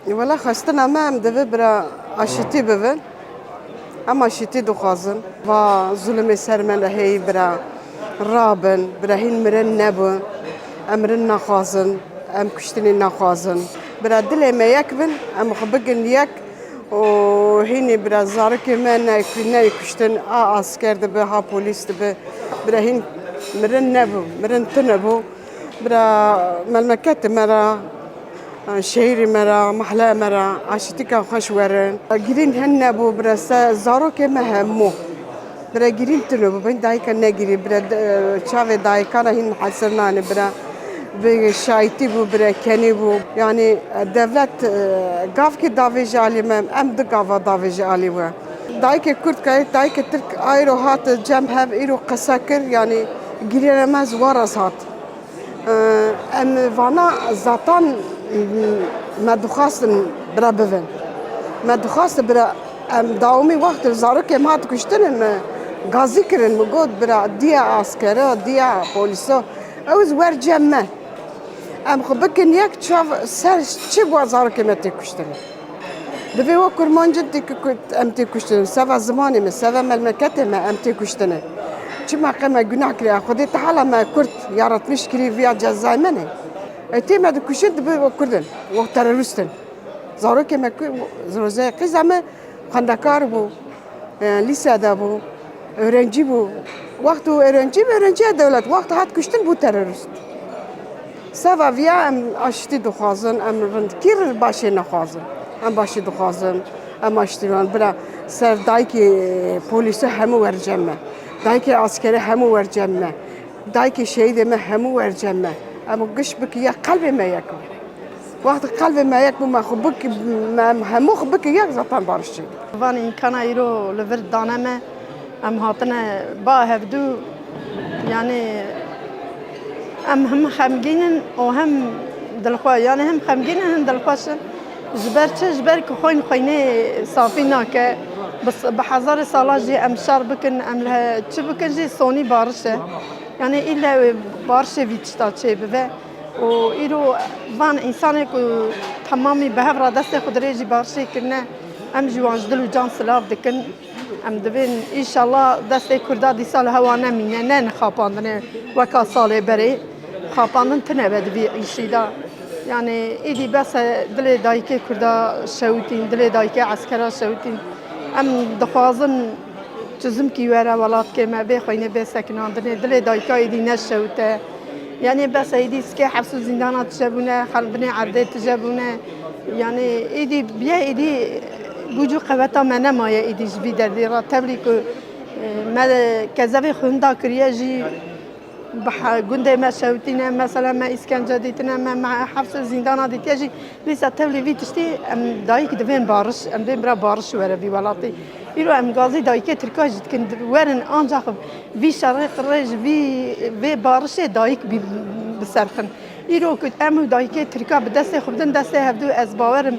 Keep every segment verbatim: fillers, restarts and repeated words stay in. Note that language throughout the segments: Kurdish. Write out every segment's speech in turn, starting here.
Wela xwestina me em divê bira aşîtî bibin. Em aşîtî dixwazin. Va zulmê ser me re heyî bira rabin. Bira hîn mirin nebûn. Em mirin naxwazin. Em kuştinê naxwazin. Bira dilê me yek bin. Em xwe bikin yek. Û hînî bira zarokê me ne, neyê kuştin. A asker dibe, ha polîs dibe. Bira hîn mirin nebû. Mirin tune bû. Bira memleketê me re, şehîrê me re, mehleyê me re aşîtîka xweş werin. Girîn hin nebû, bira se zarokê me hemû. Bira girîn tune bû, bin dayika negirî, bira de, çavê dayika re hîn hesir nane, bira bi şahîtî bû, bira kenî bû. Yanî dewlet, e, gavkê davêje alî me, em du gava davêje alî we. Dayikê Kurd kayê, dayikê Tirk ayro hat cem hev îro qise kir, yanî girîna me ji waras hat. Em vana zatan me dixwastin bira bivin. Me dixwast bira em dawamî wext zarokê me hat kuştin, me gazî kirin, me got bira diya askera, diya polîso. Ew ji wer cem me. Em xwe bikin yek çav ser çi bû zarokê me tê kuştin. Divê wek kurmancin tê ku-, em tê kuştin. Seva zimanê me, seva memleketê me em tê kuştin. Çima qe me gunah kiriye? Xwedê Teala me Kurd yaratmiş kirî viya cezayê me ne. E, tê me dikuşin, divê wek Kurd in, wek terorîst in. Zarokê me ku, Rozeyê qîza me xwendekar bû, e, lîse de bû, öğrenci bû. Wexto öğrenci, öğrenciya dewlet, wexto hat kuştin bû terorîst. Seva viya em aştî dixwazin, em rindkî başê nexwazin. Em başî dixwazin, em aştî wan bira ser dayikê polîsê hemû wer cem me. Dayikê askerê hemû wer cem me. Dayikê şehîdê me hemû wer cem me. Em giş biki yek, qelbê me yek bû. Wextê qelbê me yek bû, me xwe bik-, me hemû xwe bike yek, zaten barış çêdibî. Van îmkana îro li vir dane me, em hatine ba hevdû, yanî em hem xemgîn in û hem dilxwe-, yanî hem xemgîn in hem dilxweş in. Ji ber çi? Ji ber ku xwîn xwînê safî nake. Bi s-, bi hezarê sala jî em şer bikin, em li he-, çi bikin jî sonî bariş e. Yanî îlle barişê vî tişta çêbibe. Û îro van însanê ku temamî bi hev re destê xwe dirêjî barişê kirine, em ji wan ji dil û can silav dikin. Em divên, înşallah, destê Kurda dîsa li hewa nemîne, ne xapandinê weka salê berê. Xapandin tine be di vî îşî de. Yanî îdî bes e, dilê dayikê Kurda şewitîn, dilê dayikê eskera şewitîn. Em dixwazin çizimkî were welatê me, bê xwînê, bê sekinandinê, dilê dayika êdî neşewite. Yanî bes e, êdî sikê heps û zîndana tije bûne, xelbinê erdê tije bûne. Yanî êdî biye, êdî gûc û qeweta me nemaye êdî ji vî derdê re. Tevlî ku, e, me kezevê xwe hinda kiriye jî, bi he-, gundê me şewitîne, mesela me îskence dîtine, me, me hepsê zîndana dîtiye jî, lîsa tevlî vî tiştî em dayik divên bariş, em dê bira bariş were vî welatî. Îro em gazî dayikê Tirka jî dikin, di-, werin ancax vî şerê qirêj, vî, vê barişê dayik bî, bi ser xin. Îro ku em û dayikê Tirka bi destê xwe bidin destê hevdû, ez bawer im,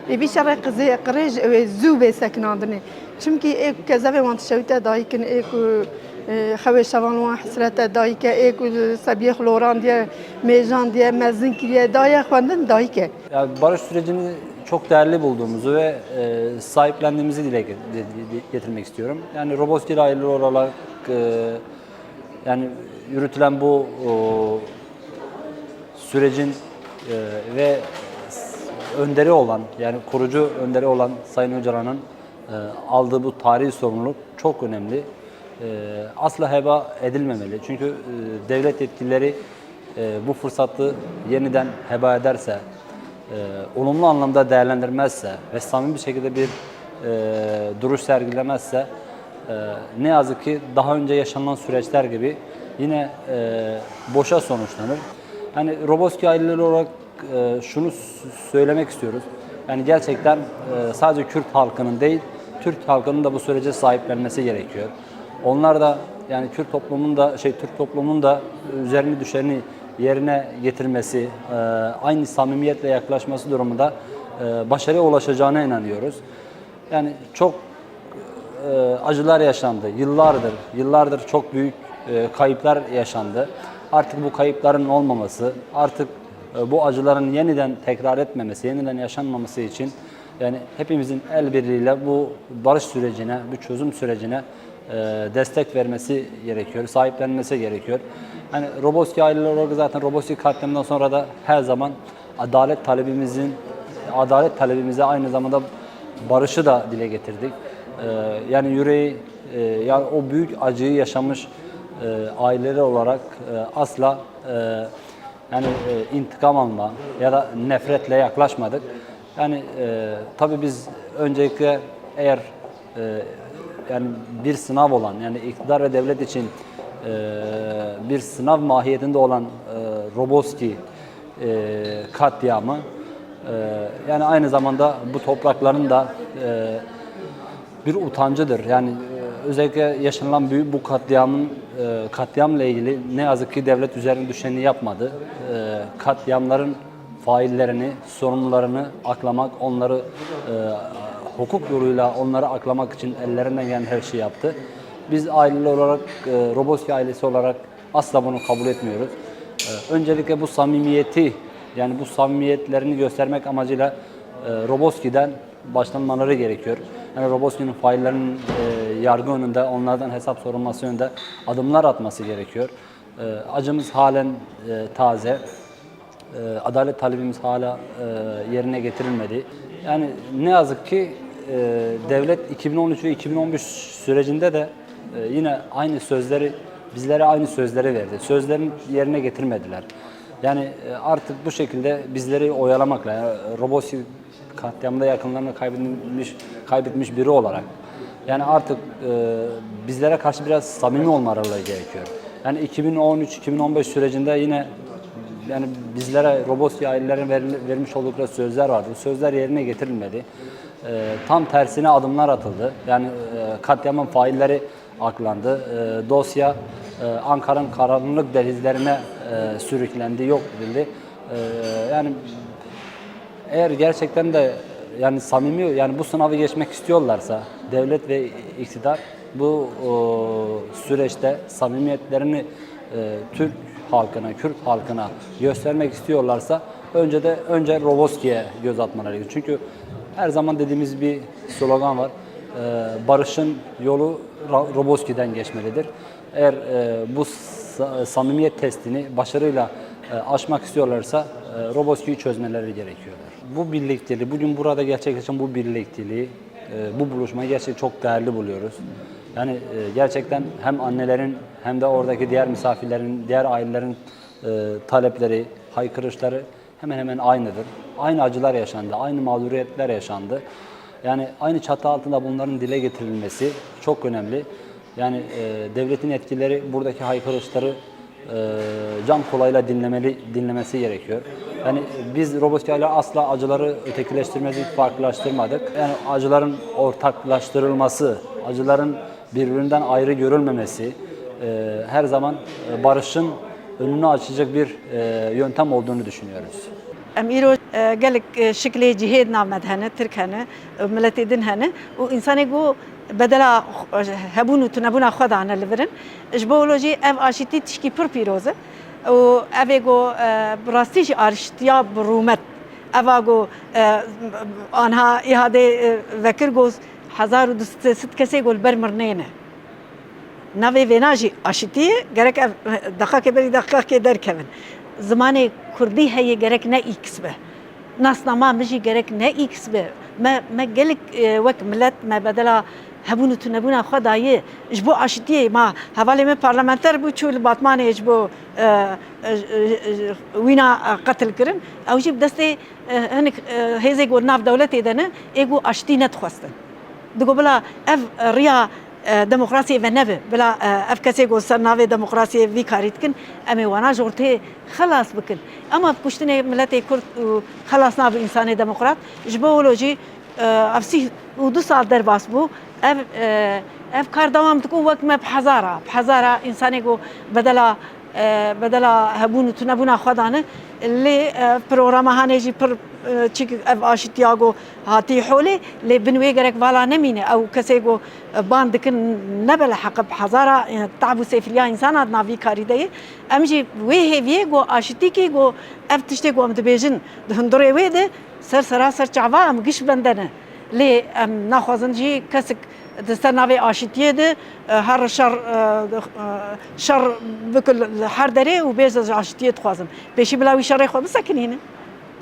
Ê vî şerê qizê qirêj ew ê zû bê sekinandinê. Çimkî ê ku kezevê wan dişewite dayik in, ê ku, e, xewê şevan wan hesret e dayik e, ê ku sebiyê xwe lorandiye, mêjandiye, mezin kiriye, daye xwendin, dayik e. Yani barış sürecini çok değerli bulduğumuzu ve, e, sahiplendiğimizi dile ge-, de-, de-, getirmek istiyorum. Yani Roboski ile aile olarak, e, yani yürütülen bu, o, sürecin, e, ve önderi olan, yani kurucu önderi olan Sayın Öcalan'ın, e, aldığı bu tarihi sorumluluk çok önemli. E, asla heba edilmemeli. Çünkü, e, devlet yetkilileri, e, bu fırsatı yeniden heba ederse, e, olumlu anlamda değerlendirmezse ve samimi bir şekilde bir, e, duruş sergilemezse, e, ne yazık ki daha önce yaşanan süreçler gibi yine, e, boşa sonuçlanır. Hani Roboski aileleri olarak, e, şunu s-, söylemek istiyoruz. Yani gerçekten, e, sadece Kürt halkının değil, Türk halkının da bu sürece sahiplenmesi gerekiyor. Onlar da, yani Kürt toplumunun da, şey, Türk toplumunun da üzerine düşeni yerine getirmesi, e, aynı samimiyetle yaklaşması durumunda, e, başarıya ulaşacağına inanıyoruz. Yani çok, e, acılar yaşandı. Yıllardır, yıllardır çok büyük, e, kayıplar yaşandı. Artık bu kayıpların olmaması, artık E, bu acıların yeniden tekrar etmemesi, yeniden yaşanmaması için yani hepimizin el birliğiyle bu barış sürecine, bu çözüm sürecine e, destek vermesi gerekiyor, sahiplenmesi gerekiyor. Yani Roboski aileleri olarak zaten Roboski katliamından sonra da her zaman adalet talebimizin, adalet talebimize aynı zamanda barışı da dile getirdik. E, yani yüreği, e, yani o büyük acıyı yaşamış e, aileleri olarak e, asla e, yani e, intikam alma ya da nefretle yaklaşmadık. Yani e, tabii biz öncelikle eğer e, yani bir sınav olan, yani iktidar ve devlet için e, bir sınav mahiyetinde olan e, Roboski e, katliamı e, yani aynı zamanda bu toprakların da e, bir utancıdır. Yani e, özellikle yaşanılan büyük bu katliamın e, katliamla ilgili ne yazık ki devlet üzerine düşeni yapmadı. E, katliamların faillerini, sorumlularını aklamak, onları e, hukuk yoluyla onları aklamak için ellerinden gelen her şeyi yaptı. Biz aileler olarak e, Roboski ailesi olarak asla bunu kabul etmiyoruz. E, öncelikle bu samimiyeti, yani bu samimiyetlerini göstermek amacıyla e, Roboski'den başlanmaları gerekiyor. Yani Roboski'nin faillerinin e, yargı önünde, onlardan hesap sorulması yönünde adımlar atması gerekiyor. E, acımız halen e, taze. E, adalet talebimiz hala e, yerine getirilmedi. Yani ne yazık ki e, devlet iki bin on üç ve iki bin on beş sürecinde de e, yine aynı sözleri, bizlere aynı sözleri verdi. Sözlerin yerine getirmediler. Yani e, artık bu şekilde bizleri oyalamakla, yani Roboski katliamında yakınlarını kaybetmiş, kaybetmiş biri olarak yani artık e, bizlere karşı biraz samimi olmaları gerekiyor. Yani iki bin on üç iki bin on beş sürecinde yine yani bizlere Roboski ailelerine veril- vermiş oldukları sözler vardı. Bu sözler yerine getirilmedi. E, tam tersine adımlar atıldı. Yani e, katliamın failleri aklandı. E, dosya e, Ankara'nın karanlık dehlizlerine e, sürüklendi, yok edildi. E, yani eğer gerçekten de yani samimi, yani bu sınavı geçmek istiyorlarsa devlet ve iktidar bu e, süreçte samimiyetlerini e, Türk halkına, Kürt halkına göstermek istiyorlarsa önce de önce Roboski'ye göz atmaları gerekiyor. Çünkü her zaman dediğimiz bir slogan var. E, barışın yolu Ra- Roboski'den geçmelidir. Eğer e, bu sa- samimiyet testini başarıyla e, aşmak istiyorlarsa e, Roboski'yi çözmeleri gerekiyorlar. Bu birlikteliği, bugün burada gerçekleşen bu birlikteliği, e, bu buluşmayı gerçekten çok değerli buluyoruz. Yani e, gerçekten hem annelerin hem de oradaki diğer misafirlerin, diğer ailelerin e, talepleri, haykırışları hemen hemen aynıdır. Aynı acılar yaşandı, aynı mağduriyetler yaşandı. Yani aynı çatı altında bunların dile getirilmesi çok önemli. Yani e, devletin etkileri buradaki haykırışları e, can kulağıyla dinlemeli, dinlemesi gerekiyor. Yani biz Roboski ile asla acıları ötekileştirmedik, farklılaştırmadık. Yani acıların ortaklaştırılması, acıların birbirinden ayrı görülmemesi e, her zaman e, barışın önünü açacak bir e, yöntem olduğunu düşünüyoruz. Em îro e, gelek e, şiklê cihê di nav me de hene, Tirk hene, e, miletê din hene û însanê ku bedela xwe- hebûn û tunebûna xwe dane li vir in. Ji bo wilo jî ev aşîtî tişkî pir pîroz e û ev ê ku e, bi rastî jî aşîtiya bi rûmet, eva ku e, anha îhadê e, vekir ku hezar û du sed kesê ku li ber mirnê ne. Navê vêna jî aşitî ye, gerek ev deqakê berî deqakê derkevin. Zimanê kurdî heye, gerek ne îks be. Nasnama min jî gerek ne îks be. Me, me gelek e, wek milet me bedela hebûn û tunebûna xwe daye. Ji bo aşitiyê ma hevalê me parlamenter bû, çû li Batmanê ji bo e, e, e, wîna e, qetil kirin. Ew jî bi destê e, hinek e, hêzê ku nav dewletê de ne, ê ku aşitî nedixwestin. Digo bila ev riya e, demokrasiyê ve nebe. Bila e, ev kesê ku ser navê demokrasiyê vî karî dikin, em ê wana ji ortê xelas bikin. Em ev kuştinê miletê Kurd û xelas nabe însanê demokrat. Ji bo wilo jî e, ev sî û du sal derbas bû. Ev e, ev kar dewam dike û wek me bi hezara, bi hezara însanê ku bedela e, bedela hebûn û tunebûna xwe dane. Lê e, programa hanê jî pir Çik ev aşitiya ku hatî holê, lê bin wê gerek vala nemîne. Ew kesê ku ban dikin ne beleheqib hezara, e, tab û sêfiliya însan hat navî karî de ye. Em jî wê hêviyê ku aşitîkî ku ev tiştê ku em dibêjin di hundirê wê de ser sera ser çava em giş bende ne. Lê em naxwazin jî kesik di ser navê aşitiyê de, e, her şer, e, e, şer bike li her derê û bêje ji aşitiyê dixwazim. Pêşî bila wî şerê xwe bisekinîne.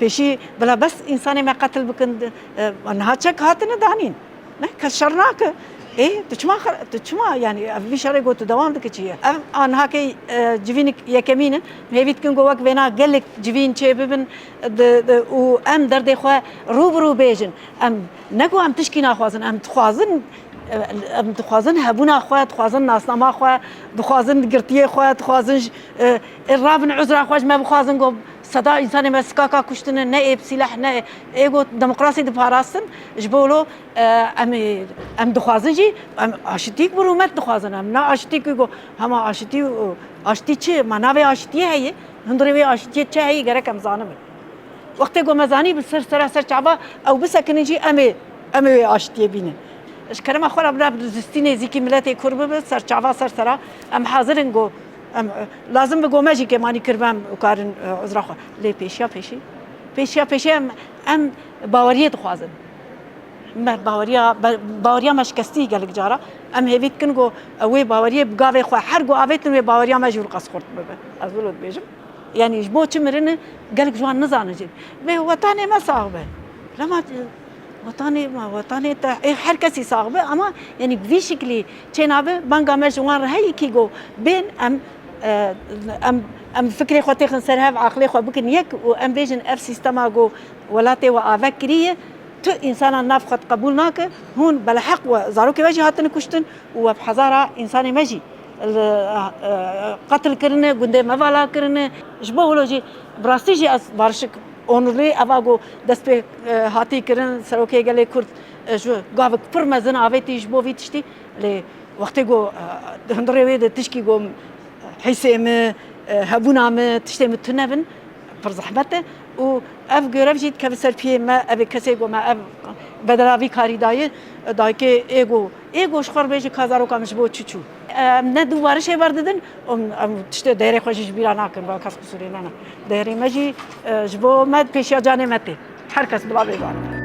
Pêşî bila bes însanê me qetil bikin, e, niha çek hatine danîn. Ne, kes şer nake. Ê, tu çima xer-, tu çima, yani, ev vî şerê got tu dewam dike çi ye? Ev anhakê, e, civînik yekemîn in. Hêvî dikin ku wek vêna gelek civîn çê bibin, di, di, û em derdê xwe rû bi rû bêjin. Em ne ku em tişkî naxwazin, em dixwazin, e, em dixwazin hebûna xwe, dixwazin nasnama xwe, dixwazin girtiyê xwe, dixwazin ji, e, e, rabin uzra xwe ji me bixwazin ku seda însanê me sikaka kuştine, ne ê bi sîleh, ne ê, ê got demokrasî diparastin, ji bo lo, e, em ê, em dixwazin jî, em aşitîk bi rûmet dixwazin. Em ne aşitîk ku hema aşitî û aşitî çi? Ma navê aşitiyê heye? Hundirê wê aşitiyê çi heye? Gerek em zanibin. Wextê ku me zanî bi ser sera ser çava ew bisekinin jî em ê, em ê wê aşitiyê bînin. Ji kerema xwe re bila bi zistî nêzîkî miletê Kurd bibe, ser çava ser sera em hazir in ku em, lazim bi gome jî kêmanî kiribe em karin, e, uzra xwe. Lê pêşiya pêşî, pêşiya pêşî em, em baweriyê dixwazin. Me baweriya, be-, baweriya me şikestî gelek cara. Em hêvî dikin ku wê baweriyê bi gavê xwe her ku avêtin wê baweriya me jî wirqas xurt bibe. Ez wilo dibêjim. Yanî ji bo çi mirine gelek ji wan nizane jî. Vê wetanê me sax be. Lema, e, wetanê me, wetanê te, ê her kesî sax be, ama yanî bi vî şiklî çênabe, banga me ji wan re heyî kî got, bên em, e, em, em fikrê xwe têxin ser hev, aqilê xwe bikin yek û em bêjin ev sîstema got welatê we avek kiriye, tu însanan nav xwe qebûl nake, hûn beleheq we, zarokê we jî hatine kuştin û we bi hezara însanê me jî li, e, qetil kirine, gundê me vala kirine. Ji bo wilo jî bi rastî jî ez barişik onurlî eva ku dest pê, e, hatî kirin, serokê gelê Kurd, e, ji gavik pir mezin avêtî ji bo vî tiştî. Lê wextê ku, e, di hundirê wê de tişkî ku hîsê min, e, hebûna min, tiştê min tune bin, pir zehmet e. Û ev görev jî dikeve ser piyê me, ev ê kesê ku me ev bedela vî karî daye, dayikê ê ku, ê ku ji xwe re bêje ka zaroka min ji bo çi çû. Em ne du barişê berdidin, em, em tiştê deyrê xwe jî ji bîra nakin, va kes qisûrê nana. Deyrê me jî, e, ji bo me pêşiya canê me tê. Her kes bila bê zanî.